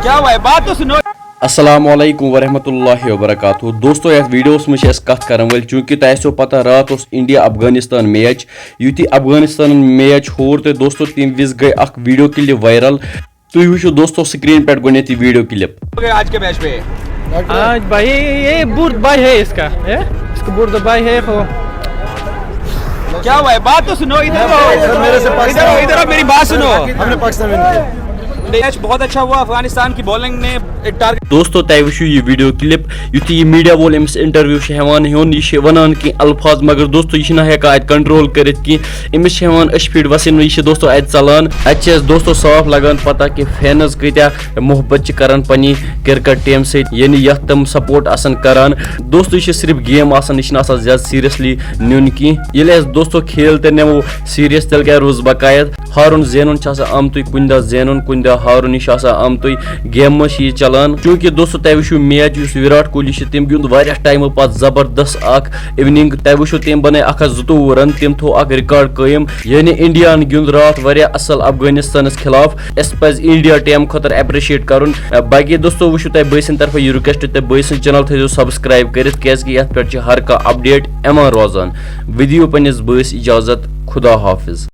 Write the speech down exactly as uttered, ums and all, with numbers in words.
کیا ہوا ہے؟ بات تو سنو۔ السلام علیکم ورحمۃ اللہ وبرکاتہ۔ دوستو، یتھ ویڈیوس منٛز چھِ أسۍ کتھ کرن وٲلۍ، چوٗنٛکہِ تۄہہِ آسیو پتہ، راتھ اوس انڈیا افغانستان میچ۔ یُتھُے افغانستانن میچ ہور، تہٕ دوستو، تمہِ وِزِ گٔے اکھ ویڈیو کلپ وائرل۔ تُہۍ وٕچھِو دوستو سکرین پٮ۪ٹھ گۄڈٕنیتھ یہِ ویڈیو کلپ۔ ہو گیا آج کے میچ میں؟ آج بھائی، یہ بورڈ بھائی ہے اس کا، ہے؟ اس کا بورڈ بھائی ہے وہ۔ کیا ہوا ہے؟ بات تو سنو، ادھر آؤ۔ سر، میرے سے پاکستان ادھر آؤ، ادھر آؤ، میری بات سنو۔ ہم نے پاکستان ون کیا۔ میچ بہت اچھا ہوا، افغانستان کی بولنگ نے ایک ٹارگٹ۔ دوستو، تۄہہِ وٕچھِو یہِ ویڈیو کلپ، یُتھُے یہِ میڈیا وول أمِس انٹرویو چھُ ہٮ۪وان ہیوٚن، یہِ چھِ وَنان کینٛہہ الفاظ، مگر دوستو، یہِ چھِنہٕ ہٮ۪کان اَتہِ کنٹرول کٔرِتھ کینٛہہ۔ أمِس چھِ ہٮ۪وان أچھ پھِرِ وَسٕنۍ، یہِ چھِ دوستو اَتہِ ژَلان۔ اَتہِ چھِ اَسہِ دوستو صاف لَگان پَتہ کہِ فینٕز کۭتیٛاہ محبت چھِ کَران پنٛنہِ کرکٹ ٹیٖم سۭتۍ، یعنی یَتھ تِم سپورٹ آسَن کَران۔ دوستو، یہِ چھِ صرف گیم آسان، یہِ چھِنہٕ آسان زیادٕ سیٖریَسلی نیُن کینٛہہ۔ ییٚلہِ اَسہِ دوستو کھیل تہِ نِمو سیٖریَس، تیٚلہِ کیٛاہ روٗز بقایت؟ ہارُن زینُن چھُ آسان آمتُے، کُنہِ دۄہ زینُن، کُنہِ دۄہ ہارُن، یہِ چھُ آسان آمتُے۔ گیمہِ منٛز چھِ یہِ چلان۔ چوٗنٛکہِ دوستو، تۄہہِ وٕچھِو میچ یُس وِراٹ کوہلی چھُ، تٔمۍ گیُنٛد واریاہ ٹایمہٕ پتہٕ زبردست اکھ اِوننگ۔ تۄہہِ وٕچھِو، تٔمۍ بنٲے اکھ ہتھ زٕتووُہ رن، تٔمۍ تھوو اکھ ریکارڈ قٲیِم، یعنی انڈیاہن گیُنٛد راتھ واریاہ اصل افغانستانس خلاف۔ اسہِ پزِ انڈیا ٹیم خٲطرٕ اپریشیٹ کرُن۔ باقی دوستو، وٕچھِو تۄہہِ بٲے سٕنٛدِ طرفہٕ یہِ رِکویسٹ، تہٕ بٲے سٕنٛز چینل تھٲیزیو سبسکرایب کٔرِتھ، کیازِ کہِ یتھ پٮ۪ٹھ چھِ ہر کانٛہہ اپڈیٹ یِوان روزان۔ ودِیو پننِس بٲیِس اجازت، خدا حافظ۔